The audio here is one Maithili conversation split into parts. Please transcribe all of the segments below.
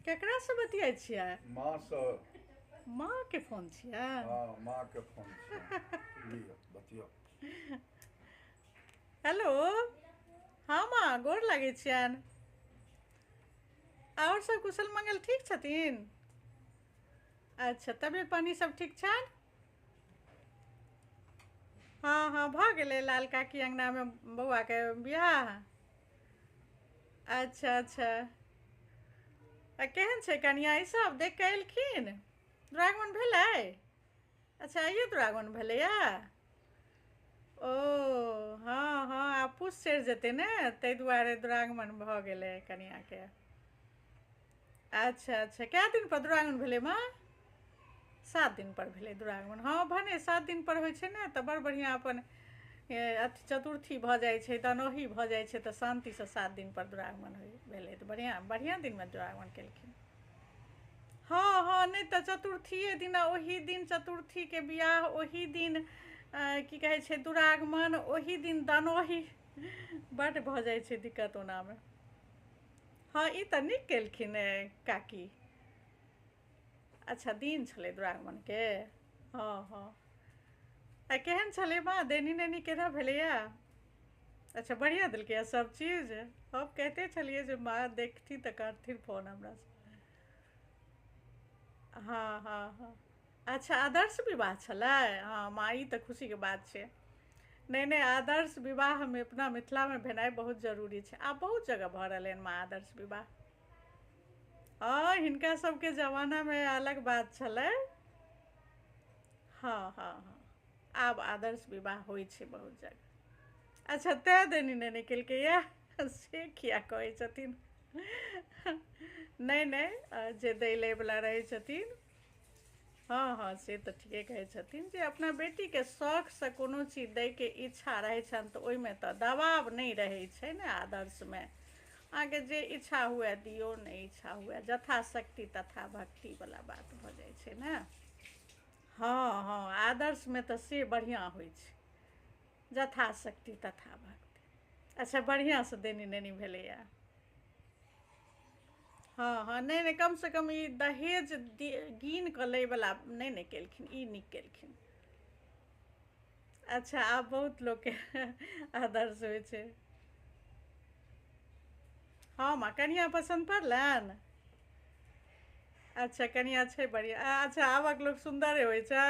केकरासँ बतियाइ छियै? माँसँ। माँके फोन छियै? हँ, माँके फोन छियै। लिअ, बतियाउ। हेलो, हँ माँ, गोर लागै छियनि। आओर सब कुशल मंगल ठीक छथिन? अच्छा, तबियत पानी सब ठीक छनि? हँ हँ, भऽ गेलै लाल काकी अङ्गनामे बौआके बियाह? अच्छा अच्छा, आ केहन छै कनिया? ईसभ देख कऽ एलखिन? दुरागमन भेलै? अच्छा, आइए दुरागमन भेलैए। ओ हँ हँ, आब पूस चढ़ि जेतै ने, ताहि दुआरे दुरागमन भऽ गेलै कनिआँके। अच्छा अच्छा, कए दिन पर दुरागमन भेलै माँ? 7 दिन पर भेलै दुरागमन। हँ, भने 7 दिन पर होइ छै ने तऽ बड़ बढ़िआँ। अपन अथी चतुर्थी भऽ जाइ छै, दनौही भऽ जाइ छै, तऽ शान्तिसँ 7 दिन पर दुरागमन होइ भेलै तऽ बढ़िआँ बढ़िआँ दिनमे दुरागमन केलखिन। हँ हँ, नहि तऽ चतुर्थीए दिना, ओही दिन चतुर्थीके बियाह, ओही दिन की कहै छै दुरागमन, ओही दिन दनोही, बड्ड भऽ जाइ छै दिक्कत ओनामे। हँ, ई तऽ नीक केलखिन काकी। अच्छा, दिन छलै दुरागमनके। हँ हँ, आ केहन छलै माँ, देनी नैनी केना भेलैया? अच्छा, बढ़िआँ देलकैए सभ चीज। हम कहिते छलियै जे माँ देखथिन तऽ करथिन फोन हमरासँ। हँ हँ हँ, अच्छा, आदर्श विवाह छलै। हँ माँ, ई तऽ खुशीके बात छै। नहि नहि, आदर्श विवाहमे अपना मिथिलामे भेनाइ बहुत जरूरी छै। आब बहुत जगह भऽ रहलै हन माँ आदर्श विवाह। हँ, हिनका सबके जमानामे अलग बात छलै। हँ हँ हँ, आब आदर्श विवाह होइ छै बहुत जगह। अच्छा, तैं देनी नहि केलकै या से किया कहै छथिन? नहि नहि, जे दै लैवला रहै छथिन। हँ हँ, से तऽ ठीके कहै छथिन जे अपना बेटीके शौखसँ कोनो चीज दैके इच्छा रहै छनि तऽ ओहिमे तऽ दबाव नहि रहै छै ने। आदर्शमे अहाँके जे इच्छा हुए दियौ, नहि इच्छा हुए, यथाशक्ति तथा भक्तिवला बात भऽ जाइ छै ने। हँ हँ, आदर्शमे तऽ से बढ़िआँ होइ छै, यथाशक्ति तथा भक्ति। अच्छा, बढ़िआँसँ देनी नैनी भेलैए। हँ हँ, नहि नहि, कमसँ कम ई दहेज गिन कऽ लैवला नहि ने केलखिन, ई नीक केलखिन। अच्छा, आब बहुत लोकके आदर्श होइ छै। हँ माँ, कनिआँ पसन्द पड़लनि? अच्छा, कनिआँ छै बढ़िआँ। अच्छा, आबक लोक सुन्दरे होइ छै?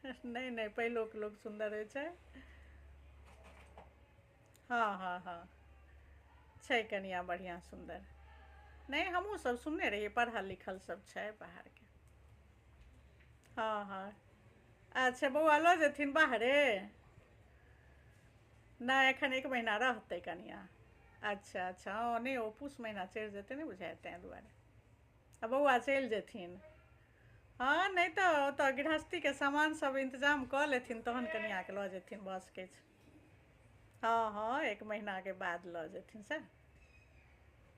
नहि नहि, पहिलोके लोक सुन्दर होइ छै। हँ हँ हँ, छै कनिआँ बढ़िआँ सुन्दर। नहि, हमहूँसभ सुनने रहियै, पढ़ल लिखल सब छै बाहरके। हँ हँ, अच्छा, बौआ लऽ जेथिन बाहरे? नहि, एखन एक महीना रहतै कनिआँ। अच्छा अच्छा, हँ, नहि ओ पूस महीना चढ़ि जेतै ने बुझाइ, ताहि दुआरे आ बौआ चलि जेथिन। हँ, नहि तऽ ओतऽ गृहस्थीके सामान सब इन्तजाम कऽ लेथिन, तहन कनिआँके लऽ जेथिन, भऽ सकै छै। हँ हँ, एक महीनाके बाद लऽ जेथिन से।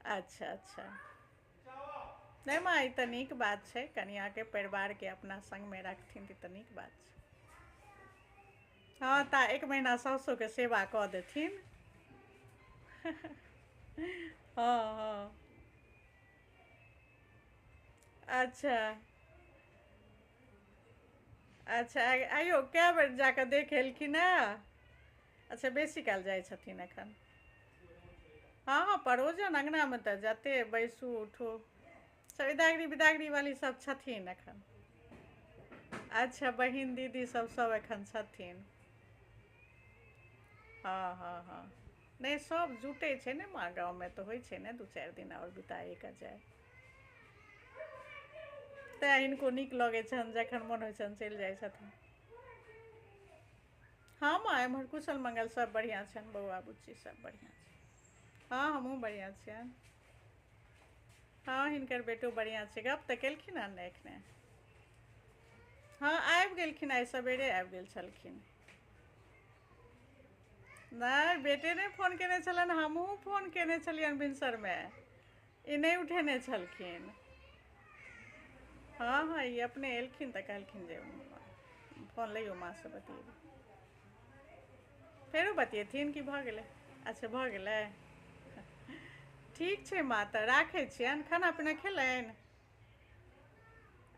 अच्छा अच्छा, नहि माँ, ई तऽ नीक बात छै। कनिआँके परिवारके अपना सङ्गमे रखथिन तऽ ई तऽ नीक बात छै। हँ, ता एक महीना साउसोके सेवा कऽ देथिन। हँ हँ, अच्छा अच्छा, आइयो कए बेर जा कऽ देख एलखिन हेँ? अच्छा, बेसी काल जाइ छथिन एखन। हँ हँ, परोजन अङ्गनामे तऽ जते बैसू उठू सब इदागरी बिदागरी वाली सब छथिन एखन। अच्छा, बहिन दीदी सब सब एखन छथिन। हँ हँ हँ, नहि, सब जुटै छै ने माँ, गाँवमे तऽ होइ छै ने 2-4 दिन आओर बिताए कऽ जाय। तैँ हिनको नीक लगै छनि, जखन मोन होइ छनि चलि जाइ छथिन। हँ माँ, एम्हर कुशल मंगल सब बढ़िआँ छनि, बौआ बुच्ची सब बढ़िआँ छै। हँ, हमहूँ बढ़िआँ छियनि। हँ, हिनकर बेटो बढ़िआँ छै। गप तऽ केलखिन हँ ने एखने? हँ, आबि गेलखिन, आइ सवेरे आबि गेल छलखिन। नहि, बेटे नहि फोन केने छलनि, हमहूँ फोन केने छलियनि भिनसरमे, ई नहि उठेने छलखिन। हँ हँ, ई अपने एलखिन तऽ कहलखिन जे फोन लैयौ, माँसँ बतियेबै। फेरो बतियेथिन कि भऽ गेलै? अच्छा, भऽ गेलै। ठीक छै माँ, तऽ राखै छियनि। खाना पीना खेलनि?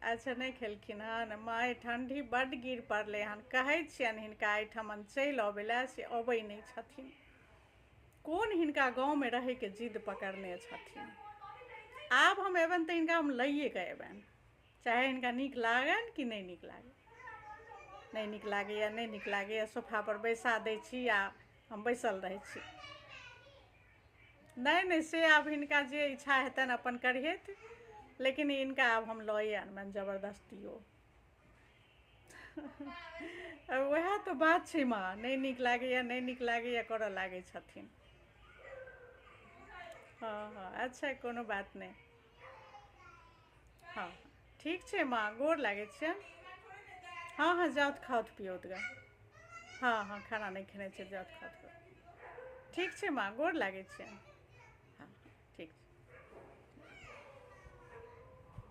अच्छा नहि खेलखिन हन। माय ठण्डी बड्ड गिर पड़लै हन। कहै छियनि हिनका एहिठमन चलि अबै लए, से अबै नहि छथिन। कोन हिनका गाँवमे रहैके जिद पकड़ने छथिन। आब हम अयबनि तऽ हिनका हम लैए कऽ अयबनि, चाहे हिनका नीक लागनि कि नहि नीक लागनि। नहि नीक लागैए, नहि नीक लागैए, सोफापर बैसा दै छी आ हम बैसल रहै छी। नहि नहि, से आब हिनका जे इच्छा हेतनि अपन करिहथि, लेकिन हिनका आब हम लए आनबनि जबरदस्तियो। उएह तऽ बात छै माँ, नहि नीक लागैए, नहि नीक लागैए करऽ लागै छथिन। हँ हँ, अच्छा कोनो बात नहि। हँ ठीक छै माँ, गोर लागै छियनि। हँ हँ, जाउत खाउत पियौत ग। हँ हँ, खाना नहि खेने छै, जाउत खाउत। ठीक छै माँ, गोर लागै छियनि।